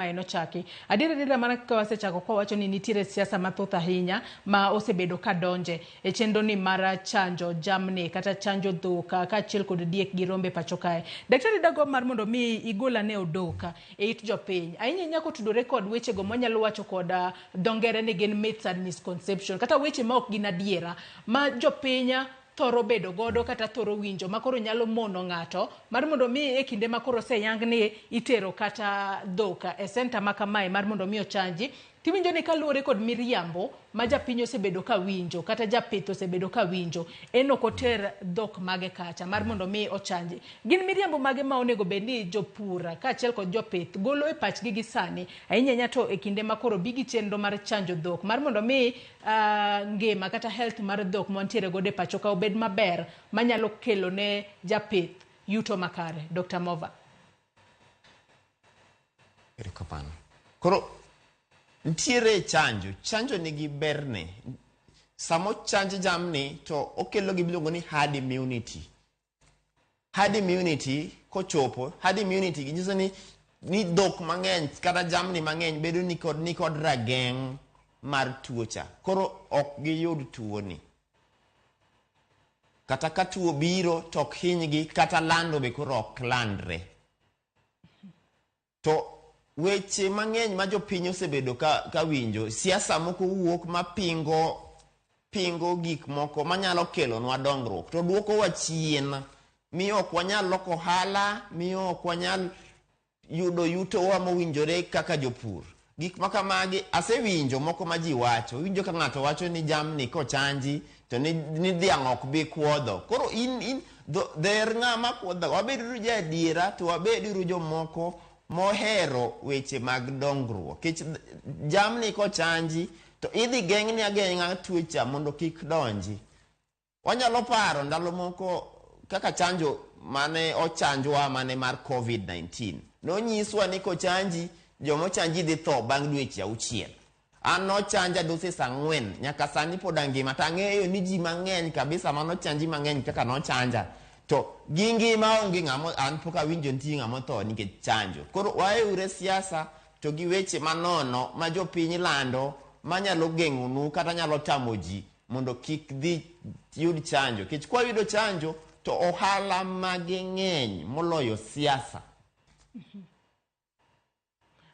Mae nochaki. Adier adiera mana kaka wasechako kwa wacho ni nitiere siasa mathoth ahinya ma osebedo ka donje e chenro ni mar chanjo jamni kata chanjo dhok kaachiel kod diek gi rombe pacho kae. Daktari dagomb mar mondo mi igol ane odok e it jopiny. Ahinya ahinya kotudore kod wechego mwanyalo wacho kod dho ngere ni gin myths and misconception kata weche ma ok gin adiera ma jopiny thoro bedo godo kata thoro winjo ma koro nyalo mono ng'ato mar mondo mi e kinde ma koro oseyang ni itero kata dhok e senta ma kamae mar mondo mi ochanji, tiwinjo ni kaluwore kod miriambo ma japiny osebedo ka winjo kata japith osebedo ka winjo, en ok oter dhok mage kacha mar mondo mi ochanji. Gin miriambo mage ma onego bed ni jopur kaachiel kod jopith golo e pachgi gi sani, ahinya ahinya to e kinde ma koro bi gi chenro mar chanjo dhok mar mondo mi ngima kata health mar dhok mwantiere godo e pacho ka obed maber manyalo kelo ne japith yuto makare. Dr. Mova. Erokamano. Koro nitiere chanjo, chanjo nigi berne. Sama ochanj jamni to okelo gima iluongo ni herd immunity. Herd immunity kochopo, herd immunity nyiso ni ni dhok mang'eny kata jamni mang'eny bedo ni kod ni kod rageng' mar tuo cha. Koro ok giyud tuo ni. Kata ka tuo biro to ok hinygi kata lando be koro ok landre. To weche mang'eny ma jopiny osebedo ka winjo, siasa moko wuok ma pingo gik moko manyalo kelonwa dongruok to duokowa chien, miyo ok wanyal loko ohala, miyo ok wanyal yudo yutowa mowinjore kaka jopur. Gik ma kamagi asewinjo moko ma ji wacho. Iwinjo ka ng'ato wacho ni jamni kochanji to ni dhiang' ok bi kuodho. Koro in dher ng'ama kuodho. Wabed uru jo adiera to wabed uru jomoko mohero weche mag dongruok. Nikech jamni kochanji to idhi geng'ni ageng'a tuo cha mondo kik donji. Wanyalo paro ndalo moko kaka chanjo mane ochanjwa mane mar COVID-19. Nonyiswa ni kochanji, jomochanji dhi tho bang' dweche 6. An nochanja doses 4, nyaka sani pod angima. To ang'eyo ni ji mang'eny kabisa manochanji mang'eny kaka nochanja. To gi ngima onge ng'ama, an pok awinjo nitie ng'ama otho nikech chanjo. Koro waeure siasa to gi weche manono ma jopiny lando manyalo geng'onu kata nyalo tamo ji mondo kik dhi yud chanjo. Nikech kwa yudo chanjo to ohala mage ng'eny moloyo siasa.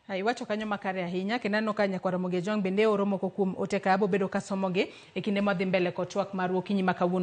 Iwacho kanyo makare ahinya kendo aneno ka nyakwar Ramogi Ojwang' bende oro moko kuom ote ka abobedo kasomogi e kinde madhi mbele kod twak marwa okinyi ma kawuono.